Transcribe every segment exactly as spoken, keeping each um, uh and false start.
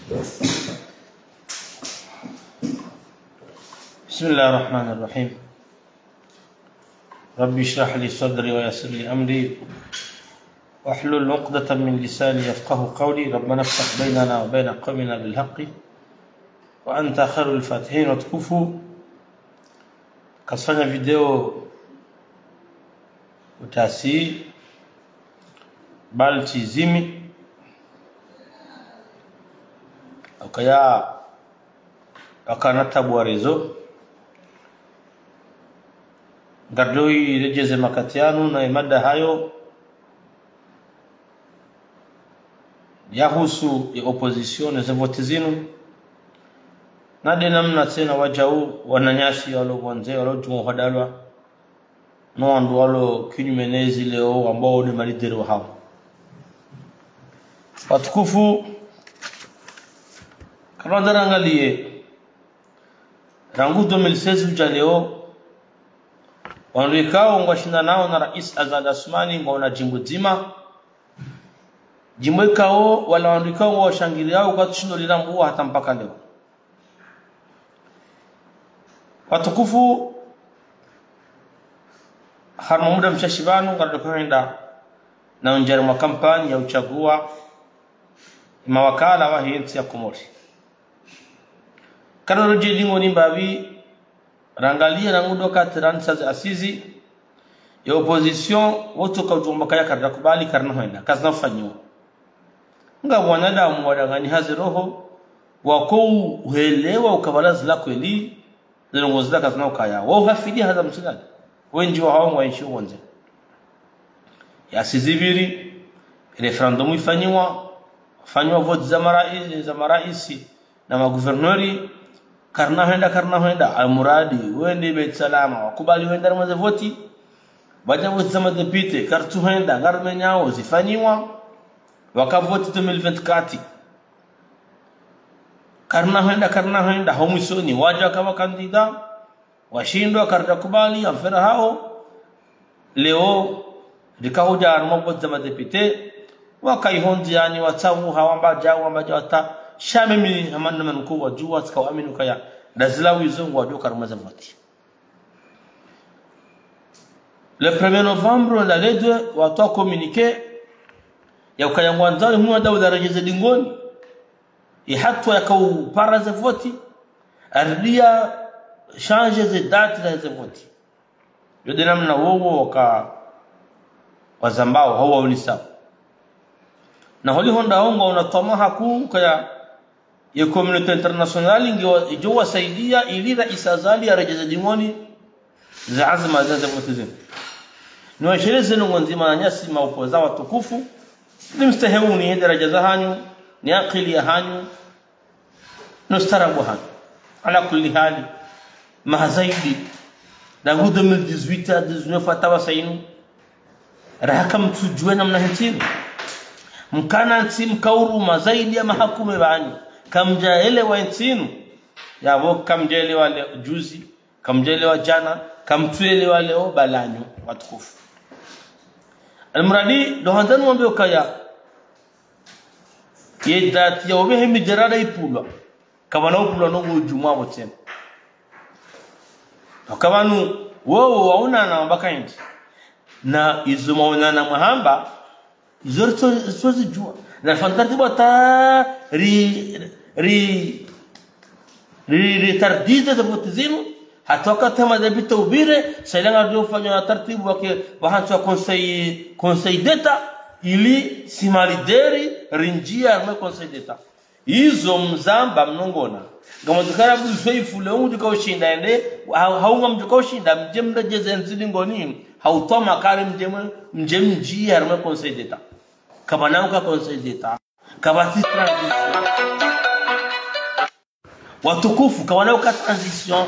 بسم الله الرحمن الرحيم. رب اشرح لي صدري ويسر لي أمري واحلل عقدة من لساني يفقهوا قولي. ربنا افتح بيننا وبين قومنا بالحق وأنت خير الفاتحين. Watukufu, kasifanya video utasi balti zimi ukaya wakana tabu wa réseau. Ngardjo iredjeze makati yanu na imada hayo yahusu ya opposition ne ze voti zinu. Na de namna tsena wajau wananyasi walo pvondze, walo djumwa hwadalwa no wandru walo kinyume nezi leo, wambao de malideri wa hawo. Watukufu, karandza rangaliye rangu deux mille seize uja leo, wandru ikao ngwashindanao na Rais Azali Assoumani ngwaona djimbo dzima. Djimbo ikao wala wandru ikao ngwashangiriao kwatsushindo lirambua hata mpaka leo. Watukufu, harumwa muda mshashi pvanu, ngaridjo hwenda na unjari mwa kampani ya uchagua mawakala wahe ntsi ya Komori. Karoroje lingo ni mbapvi, rangaliye rangu do wakati randisa ze assises, ya opposition, wontsi kaudjomba kaya karida kubali, karina hwenda, kazina ufanyiwa. Nga wanadamu wadangani hazi roho, wako uhelewa ukabala zila kweli, zilongo zila kazina ukaya. Wao hafidi haza mtsigani. Wendji wa hawo ngwaenshio pvondze. Ya assises zipviri, référendum ifanyiwa, fanyiwa voti za marai-, za maraisi, na magouverneurs, karina hwenda, karina hwenda, almuradi wende Beit Salama, wakubali wende harumwa ze voti. Baada voti za madéputés, karitsu hwenda, ngarimenyao zifanyiwa, waka voti deux mille vingt-quatre. Karina hwenda, karina hwenda, ho mwisoni, waja waka makandida, washindwa, karida kubali, amfera hao. Leo, rika huja harumwa voti za madéputés, waka ihondzi yani, watsawu, hawamba ja, wamba ja wata, sha mimi, hamana manuku wajua, tsika waamini ukaya, ndazila wizo ngwadjo harumwa ze voti. Le premier novembre, la le deux, watoa communiqué, ya ukaya ngwandzao, mwa daula redjeze dingoni, ye hatua ya kaupara ze voti, aridia changer ze date za ze voti. Yo de namna wowo waka wazambao, hau waonisao. Na holiho nda hongwa una twamaha kuu kaya ye communauté internationale ngiyo idjo wasaidia ili Rais Azali aredjeze dingoni ze anzima za ze voti zinu. Niwasheleze ndrongoo ndzima wananyasi maopposants watukufu, nimsteheuni ye daraja za hanyu, ni akili ya hanyu, no ustaarabu hanyu. Ala kulli hali, maha zaidi, rangu deux mille dix-huit à dix-neuf hata pvasa inu, raha kamtsudjuwa namna he ntsi inu. Mkana ntsi mkauruma zaidi ya maha kume pvanu, kamdjaelewa ntsi inu. Yapvo kamdjaelewa le juzi, kamdjaelewa jana, kamtsuelewa leo, balanyu, watukufu. Almuradi, ndo handza niwambe ukaya, ye date ya upvehe mijarada ipvulwa. Kapvana upvulwa ndrongoo djumwa pvo tsena. Waka pvanu, wowo waonana wamba kayindji. Na izo mwaonana mwahamba, izo ritso, ritsozidjuwa. Na fanya taratibu hata ri, ri, ri, ri tardize ze voti zinu, hata wakati wa madéputés upvire, sa ile ngaridjo fanya na taratibu wake, wahantsiwa conseil, conseil d'État, ili si malideri, rinjia harumwa conseil d'État. Izo mzamba mnongona. Ngamdjo karabu zoifu le undji kaushinda ende, ha-, hau ngamdjo kaushinda, mdje mredjeze ntsi dingoni, hau twama kare mdje mwe-, mdje mnjie harumwa conseil d'État. Kapvana uka conseil d'État. Kapvatsi transition. Watukufu, kapvana uka transition.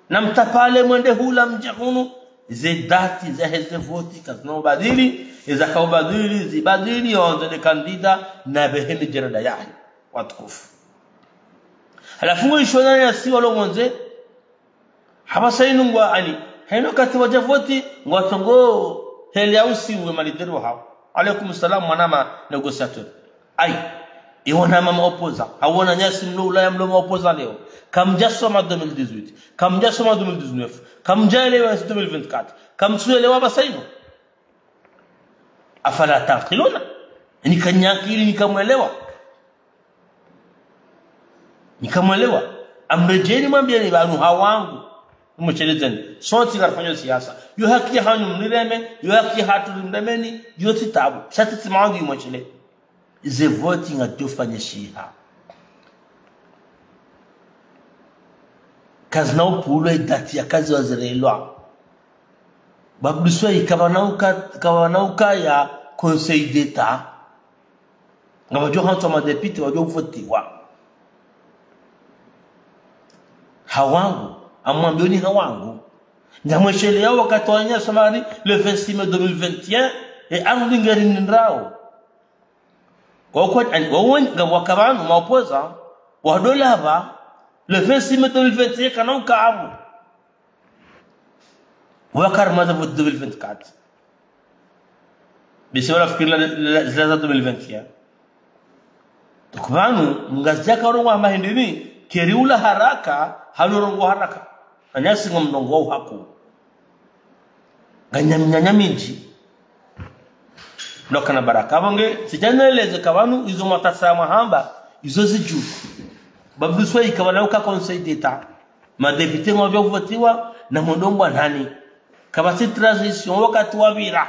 Na mtapale mwende hula mdje hunu, ze date zahe ze voti kazina ubadili, eza kaubadili, zibadili, wandze de kandida, na pvehe mijarada yahe, watukufu. Halafu ngo ishonana ya siwa lo ngondze, hapvasa inu ngwa ani, hayina wakati waja voti, ngwatsongo hele ya usiwe malideri wa hawo. Alaykum salam, mwanama négociateur. Ayi. Iwo na mama opposant, hawona nyasi mlo Ulaya mlo ma opposant leo. Kamdjasoma deux mille dix-huit, kamdjasoma deux mille dix-neuf, kamdjaelewa deux mille vingt-quatre, kamtsuelewa pvasa inu. Afala taqiluna? Nyi kamna akili, nyi kamwelewa? Nyi kamwelewa? Amredjeni mwambieni pvanu hawangu. Umwesheledzeni. Sontsi ngarifanyao siasa. Yo haki yahanyu mrireme, yo haki yahatru rimremeni, yo tsi tabu. Sha tsi tsi mwangu umweshele. Ze voti ngadjofanyishiha. Kazina upvulwa idati ya kazi wazirelwa. Babduswa ikapvana uka, kapvana ukaya Conseil d'État. Ngapvadjo hantswa madéputé wadjo votiwa. Hawangu, amwambioni hawangu. Ngamweshelea wakati wa nyasi mari, le vingt-six mai deux mille vingt et un, e arudi ngeri nindrao. Wako, ani, wawo, ngapvo wakapvanu, ma opposant, wadolapva, le vingt-six mai deux mille vingt et un kana uka apvo. Wakarumaza pvo deux mille vingt-quatre. Bisi wala fikiri la, la, zila za deux mille vingt et un. Donc pvanu, Ngazidja karongoa mahindrini, keri ula haraka, hanu rongoa haraka. Anyasi ngam ndrongo wa uhaku. Nganyaminyanya mindji. Lokana baraka. Apvo nge, tsidja neleze ka pvanu, izo mwatasa mwahamba, izo zidju. Babduswa ikapvana uka Conseil d'État. Madéputé ngwadjo votiwa, na mwendombwa nani. Kapvatsi transition wakati wapvira.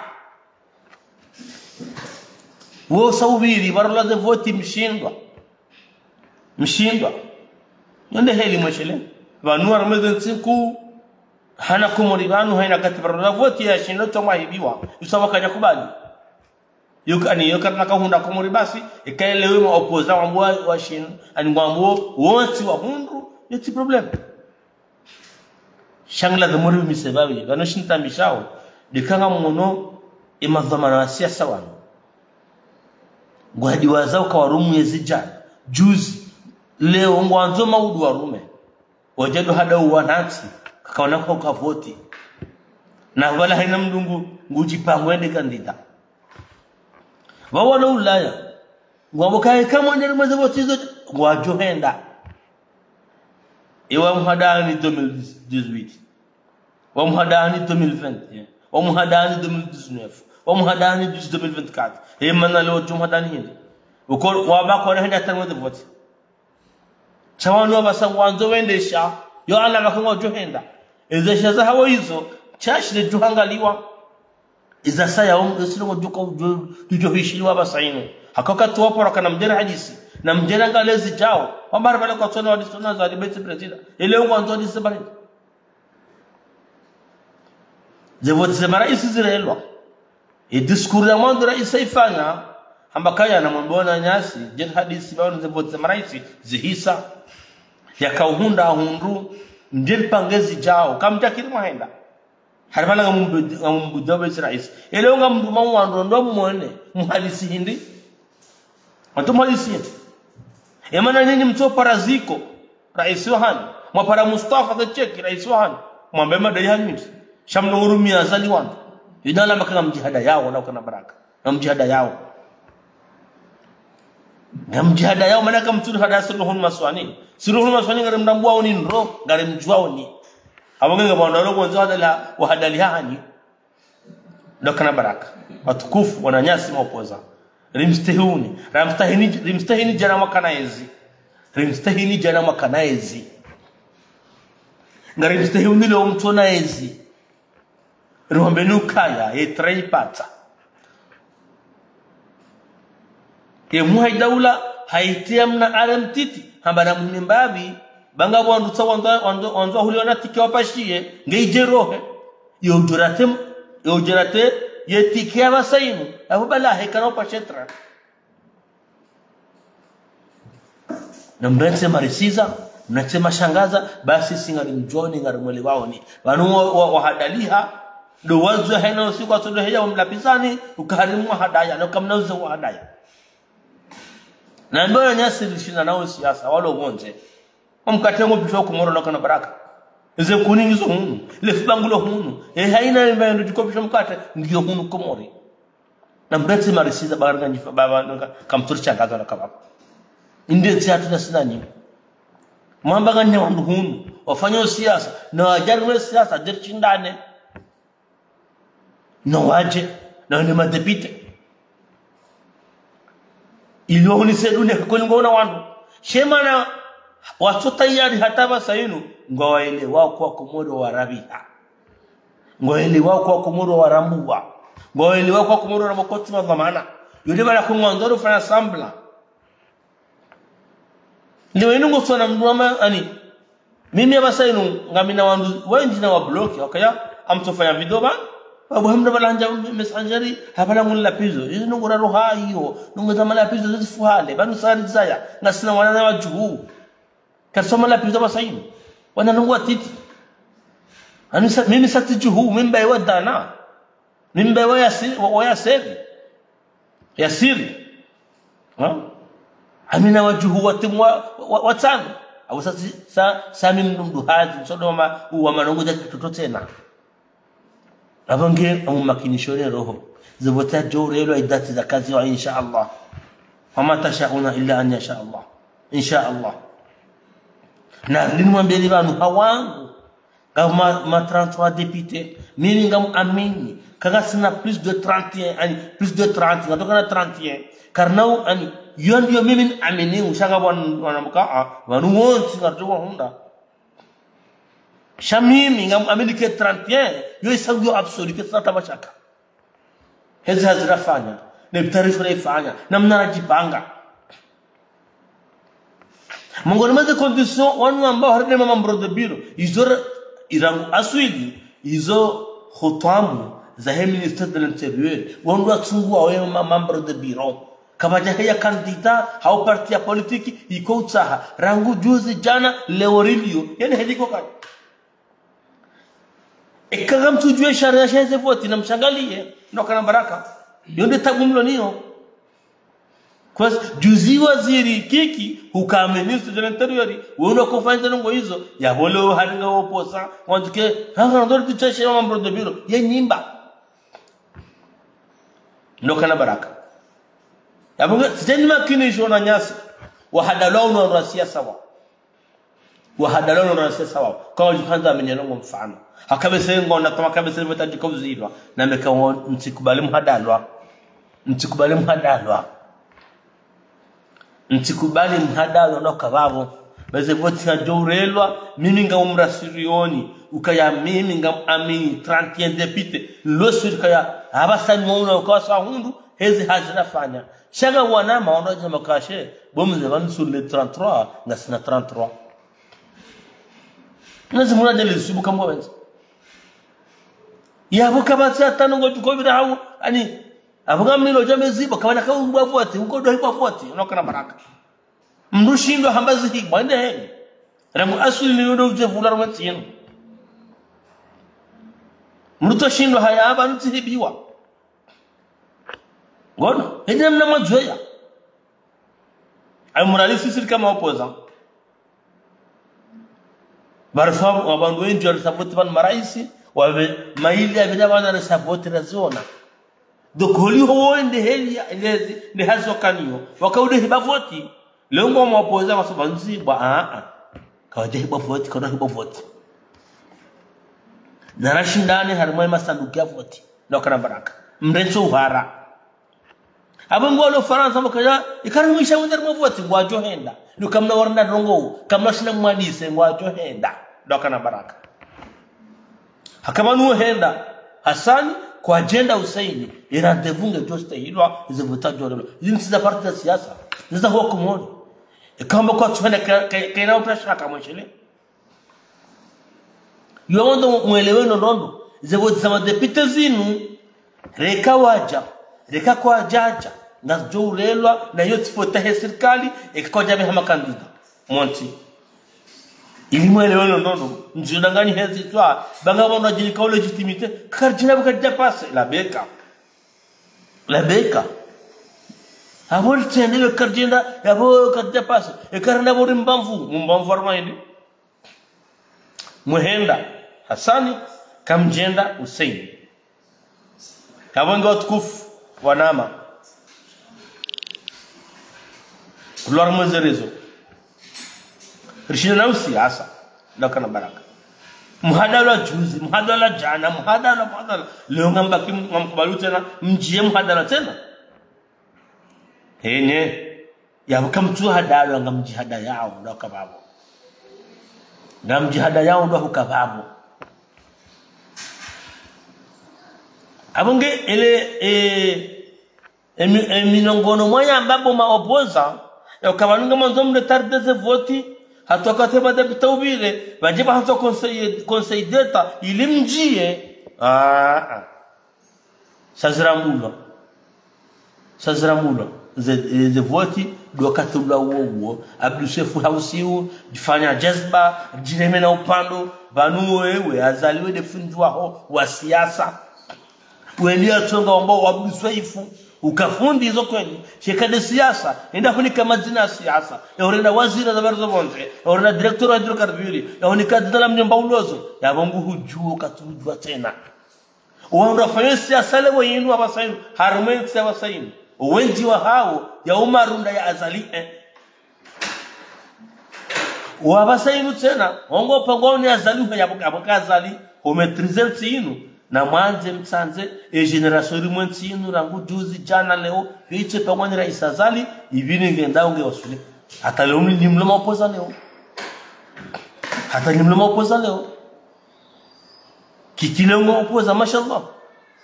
Wo sa upviri, pvarula ze voti mshindwa. Mshindwa. Nonde heli mweshele. Pvanu harumwa ze ntsiku, hana Komori pvanu, haina kati pvarula voti ya shindo tsomwa hibiwa. Usa wakanya kubali. Yo ka, ani yo ka, na kahundra Komori basi, ikaelewe ma opposant wambo wa, wa shindo, ani wambo wontsi wahundru, yo tsi problème. Sha ngilazimu riumise pvapvi, pvanu shintambishao, ndeka ngamwono, e madhwamana wa siasa wanu. Ngwadiwaza uka warumu yezi djana, juzi, leo ngwandzo maudu warume. Wadjado hada uwanantsi, kakawana kwa uka voti. Na pvala haina mndru ngu, ngudjipango ende kandida. Pvawala Ulaya, ngwambo kaye kamwe nderi mweze voti zo, ngwadjo henda. Ewa muhadani deux mille dix-huit. Wa muhadani deux mille vingt et un. Wa muhadani deux mille dix-neuf. Wa muhadani deux mille vingt-quatre. E mana leo djo muhadani hindri. Uko, wabako na henda hata mweze voti. Sha wanu wapvasa wandzo wendesha, yo ala pvaka ngwadjo henda. Eze sha zahawo izo, sha shile djo hangaliwa. Iza saya um, esilo djuka djo, djo hishiliwa pvasa inu. Haka wakati wapvo raka na mdjeri hadisi, na mdjeri angalie zidjao. Wamba hari pvale kwatsona wadisi ona za dibeti prezida. Ele ngwandzo wadisi pvale. Ze voti ze maraisi zirelwa. E discours ya mwando raisi aifanya, hamba kaya na mwambo wananyasi, djeri hadisi pvanu ze voti ze maraisi zihisa. Yaka uhundra hundru, mdjeri pange zidjao, kamdjakiri mwahenda. Hari pvala ngamumbu-, ngamumbuda pvwe isi raisi. Ele ngamduma wandru ndo mwone, muhadisi hindri. Wantu muhadisi hindri. E mana nyinyi mtso para Ziko, raisi wahanyu. Mwapara Mustafa the Cheki, raisi wahanyu. Mwambe madayi hanyu. Sha mno urumia Azali wandru. Idala maka ngamdjihada yawo, na ukana baraka. Ngamdjihada yawo. Ngamdjihada yawo, mana kamtsuri hada Suluhun Maswani. Suluhun Maswani ngari mdambuwaoni ndro, ngari mdjuwaoni. Apvo nge ngapvo wandru walo ngwandzo wahadali ha, wahadali hahanyu. Ndo ukana baraka. Watukufu, wananyasi ma opposant. Rimstehuni. Ramstahini, rimstehini djana mwakana ezi. Rimstehini djana mwakana ezi. Ngarimstehuni leo mtsona ezi. Riwambeni ukaya, ye train ipatsa. Ye muhai daula, haitiya mna aremtiti, hamba na muhimi mbapvi, ba ngapvo wandru tsa wandzo, wandzo, wandzo huliona tike wapashiye, nge idje rohe, yo djorate, yo djorate, ye tike ya pvasa inu, apvo pvala heka na upashe train. Na mrentse marisiza, mrentse mashangaza, basi si ngari mdjuwaoni, ngari mwelewaoni. Pvanu wa, wa, wahadaliha, ndo wandzo hena usiku watsodo heya wamlapvizani, uka hari mwahadaya, na uka mna uze wahadaya. Na ndo wananyasi rishinda nao siasa, walo pvondze. Wamkate ngo pisho Komoro na ukana baraka. Eze kuni ngizo hunu, le fubangu lo hunu. E haina mba ndo djiko pisho mkate, ngiyo hunu Komori. Na mrentse marisiza ba nganyifa, ba, ba, nga, kamtsuri shangaza na kababa. Inde ntsi hatru na sinani. Mwamba ngani wandru hunu, wafanya siasa, na wadjari we siasa, deri shindane. Na wadje, na wende madepite. Ili waonese dunia kweli ngwaona wandru. Sha mana, watso tayari hata pvasa inu, ngwawaelewa uka Komori warabiha. Ngwawaelewa uka Komori warambuwa. Ngwawaelewa uka Komori warambuwa kotsi madhwamana. Yule bala kumwandzo ufanya sambla. Leo inu ngosona mndru ama, ani, mimi apvasa inu, ngamina wandru, wendji na wabloki, wakaya, amtsofanya video ba, babu hamna balanja messenger, hapvana ngula pizo, izi nungu raroha iyo, nungu za mala pizo, zizi fuhale, banu sari zaya, ngasina wana na wadjuhu. Karisoma la pizo apvasa inu, wana nungu watiti. Ani sa, mimi sa tsidjuhu, mimi mbaye wa dana. Mimi mbaye wa yasi, wa, wa yaseri. Yasiri. Ha? Amina wadjuhu watimu wa, wa, watsanu. Apvo sa, sa, sa mimi mndru hazi, msodo wa ma, wa manongo za kitoto tsena. Apvo nge, amu makinisho ne roho. Zivoti zadjo urelwa idati zakaziwa, insha Allah. وما تشاءون إلا أن يشاء الله. إن شاء الله. Na linu mwambeni pvanu hawangu. Ngapvo ma, ma trente-trois députés, mimi ngamuamini, kangasina plus de trente et un, ani, plus de trente, ngatsoka na trente et un. Karina u, ani, yo ndiyo mimi namini, usha ngapvo wan, wanambuka, ah, wanu wontsi ngarutso wahundra. Sha mimi ngamuamini ke trente et un, yo isa yo absolu, ke sata mashaka. Hezi hazi rafanya, ne mtayarisho rafanya, namna radjipanga. Mongoni mwa ze conditions, wanu ambao harina ma membres de bureau, izo ra, irangu aswili, izo hutwamu zahe ministère de l'Intérieur, wandru watsunguwa we ma membres de bureau. Kapvadja heya candidat, hau parti ya politique, iko utsaha, rangu juzi djana, leo rilio, yene heli ko kani. Eka ngamtsudjuwa sharia sha ze voti namshangaliye, ndo kana baraka. Yo nde tabu mlo nayo. Kwezi, juzi waziri Kiki, huka ministre de l'intérieur, wendo kofanya ndrongo izo, yapvo leo halinga opposant, wandike, hanga ndo tucheshe wa membres de bureau, ye nyimba. Ndo kana baraka. Yapvo nge, siteni makinisho na nyasi, wahadalwa uno wa siasa wa. Wahadalwa no wanasiasa wao. Kawadjukandza amenye longo mfano. Hakabese ngo na toma kabese vota djika uzilwa. Na meka wo mtsikubali mhadalwa. Mtsikubali mhadalwa. Mtsikubali mhadalwa no kapvapvo. Beze voti yadjo urelwa. Mimi ngamrasirioni. Ukaya mimi ngamuamini trente et un députés. Lo suri kaya. Apvasa ni wauna ukawasa hundru. Hezi hazi rafanya. Sha nga wanama wandru wadja makashe, bo mze pvanu sur les trente-trois, ngasina trente-trois. Nazi muna dele subu kambo benzi. Yapvo kapvatsi hata nungo djuko vira hau, ani, apvo ngamilo djambe zibo, kapvana kaumbwa voti, uko ndo hibwa voti, uno kana baraka. Mndru shindwa hamba zihibwa, ende heni. Rangu aswili ni yodo udje vula rumwe tsinu. Mndru tso shindwa haya hamba ntsihibiwa. Ngono, hende mna mwadzoweya. Ayi murali sisi kama opposant. Barisa wa bandu wendji walisavoti pvanu maraisi, wawe maili ya bila wana walisavoti raziona. Donc, holiho wende heli ya, lezi, ne hazi wakaniyo. Wakaude hiba voti, leo ngo mwa opposant wasoba nzibwa, ah, ah. Kawadja hiba voti, kawadja hiba voti. Na rashindane harimwa masanduku ya voti. Ndo kana baraka. Mrentso uhara. Apvo ngwalo Farantsa mkaya, ikari mwisha wende harimwa voti, ngwadjo henda. Nuka mna warenda ndrongo, kamna shina mwadise, ngwadjo henda. Ndo kana baraka. Hakama nuwo henda, Hasani, kwadjenda Huseini, i rendez-vous ngedjo stehilwa, ize voti zadjo lelwa. Izi ntsi za parti za siasa, izi za huwa Komori. Ikamba kwatsuhenda ka, ka, kaina utra shaka mweshele. Yo wandru mwelewe no ndrongo, ze voti za madéputés zinu, reka wadja, reka kwadjadja, ngazidjo urelwa, na yo tsi faute yahe sirikali, eka kwadja pveha makandida. Montsi. Ili mwelewe no ndrongo, ndziyo dangani hezi tswa, banga wandru wadjini ka légitimité, karidjina buka dja pase, la beka. La beka. Apvo litsende yo karidjenda, yapvo karidja pase, e karenda pvo rimbamvu, mumbamvu harumwa hende. Mwehenda Hasani, kamdjenda Huseini. Yapvo nge watukufu, wanama. Vouloir mweze réseau. Rishinda na usiasa. Ndo kana baraka. Muhadala juzi, muhadala jana, muhadala, muhadala. Leo ngambaki ngamkubali tsena, mdjiye muhadala tsena. Hene. Yapvo kamtsu hadalwa ngamdjihadayao ndo kapvapvo. Ngamdjihadayao ndo hukapvapvo. Apvo nge ele, e, emi-, eminongono mwayamba bo ma opposant, ya ukapvanu ngamwandzo mretarder ze voti, hata wakati ma député upvire, pvadje pvahantswa conseil, conseil d'État, ili mdjiye. Ah, ah. Sha zirambulwa. Sha zirambulwa. Ze, ze voti, ndo wakati ula uwo uwo. Abdou Soefo hausiu, djifanya jazba, djireme na upvandro, pvanu wewe, Azali we nde fundi waho, wa siasa. Weli yatsonga wamba wa Abdou Soefo, uka fundi izo kweli, sha eka nde siasa, enda hunika madzina ya siasa, ya urenda waziri za barizo bonze, ya urenda directeur wa hydrocarbures, ya hunika dzina la mnyumba ulozo, yapvo nguhudjuo, katsuhudjua tsena. Wandru wafanya siasa leo inu, apvasa inu, harumwa entsi apvasa inu. Wendji wahawo, ya umarunda ya Azali, eh. Wapvasa inu tsena, wongo pangwa ni Azali, ya pvo-, yapvo ka Azali, ho maîtriser ntsi inu, na mwandze mtsandze, e génération iri mwe ntsi inu, rangu juzi, jana, leo, yo itse pangwa ni Raisi Azali, ipvini ngendao nge wasule. Hata leo ni mlo ma opposant leo. Hata ni mlo ma opposant leo. Kikile ngo opposant, mashallah.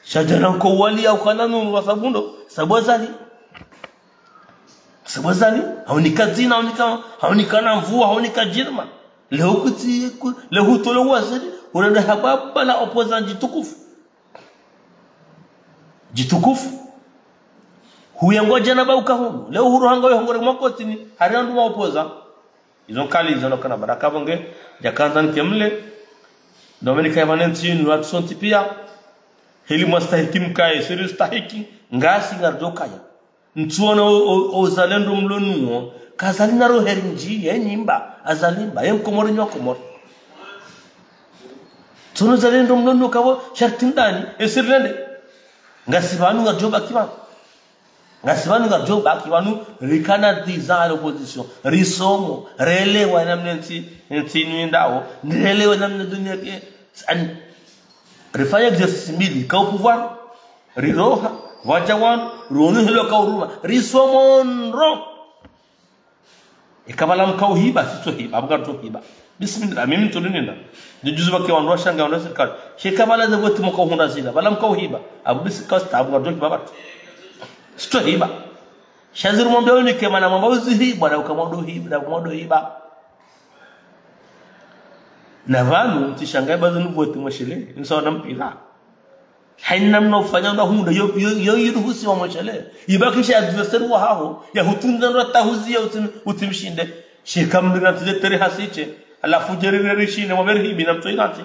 Sha djana nko wali ya ukana nunu wa sabundo, sabu Azali. Sabu Azali, haunika dzina, haunika, haunika na mvua, haunika djirma. Leo kutsi, ku-, leo hutolo waziri, urenda hapvo pvala opposant djitukufu. Djitukufu. Huyangwa djana ba ukahulu. Leo huru hanga we hongore mwakotini, hari andu ma opposant. Izo nkali izo ndo kana baraka pvo nge, djakandza nike mle, ndo amenika ya pvanu ntsi inu, watru sontsi pia, heli mwastahiki mkaye, siri stahiki, ngasi ngardjo kaya. Ntsuona o, o, o uzalendo mlo nuwo, ka Azali na roho eri ndji, ye nyimba, Azali mba, ye Mkomori nyi wa Komori. Ntsuona uzalendo mlo nuwo kapvo, sharti ndani, esiri rende. Ngasi pvanu ngardjo baki pvanu. Ngasi pvanu ngardjo baki pvanu, rikana dix ans à l'opposition. Risomo, relewa namna ntsi, ntsi inu yendao, relewa namna dunia ke, ani, rifanya exercice mbili, ka au pouvoir, riroha, wadja wanu, rionu hilo ka uruma, risomo ndro. Eka pvala mkao hiba, sitso hiba, apvo ngartso hiba. Bismillah, mimi ntsu ninda. Ndijuzi pvake wandru wa shanga, wandru wa sirikali. Sha eka pvala ze voti mkao hundra zila, pvala mkao hiba. Apvo bisi kasta, apvo ngartso hiba pvatsu. Sitso hiba. Sha ziri mwambe wini kema na mwamba uzi hiba, na uka mwando hiba, na uka mwando hiba. Na pvanu, ntsi shanga iba zinu voti mweshele, nsa wana mpira. Haina namna ufanya unda hundra, yo, yo, yo iruhusi wa mweshele. Ibakisha adversaire wahaho, ya hutunza ndo tahuzi ya utim-, utimshinde. Sha eka mdru na tile tere hasishe, halafu djeri reri shinde, mwaberi hibi na mtso ilanti.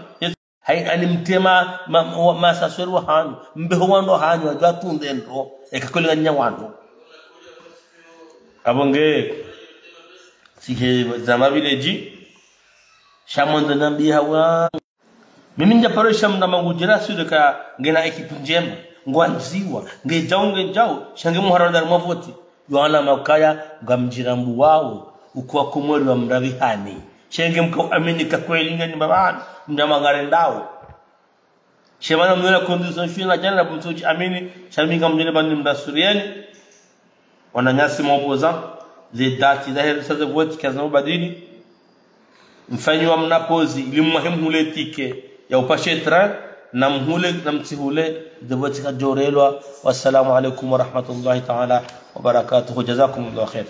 Hai, ani mtrema ma, ma, ma asesori wahanyu, mbeho wandru wahanyu, wadjuwa tunde ndro, eka kweli nganya wandru. Apvo nge, sihe zama village, sha mwando nambi hawa. Mimi ndja paro sha mndru mangu djera sure ka ngena ekipu ndjema, ngwandziwa, ngedjao, ngedjao, sha nge muhara ndari mwa voti. Yo alama ukaya, ngamdjirambuwao, uka wa Komori wa mrapvi hani. Sha nge mkao amini ka kweli nge ni mbapvi hani, mndru mangarendao. Sha mana mnwela condition shwina djana na mtsodji amini, sha mi ngamdjone pvani mndru asurieni. Wananyasi ma opposant, ze date za heri sa ze voti kazina ubadili. Mfanyiwa mna pozi, ili mwahe mhule tike ya upashe train, na mhule, na mtsihule, ze voti kadjorelwa. Wassalamu alaikum warahmatullahi taala wabarakatuh. Jazakumullahu khair.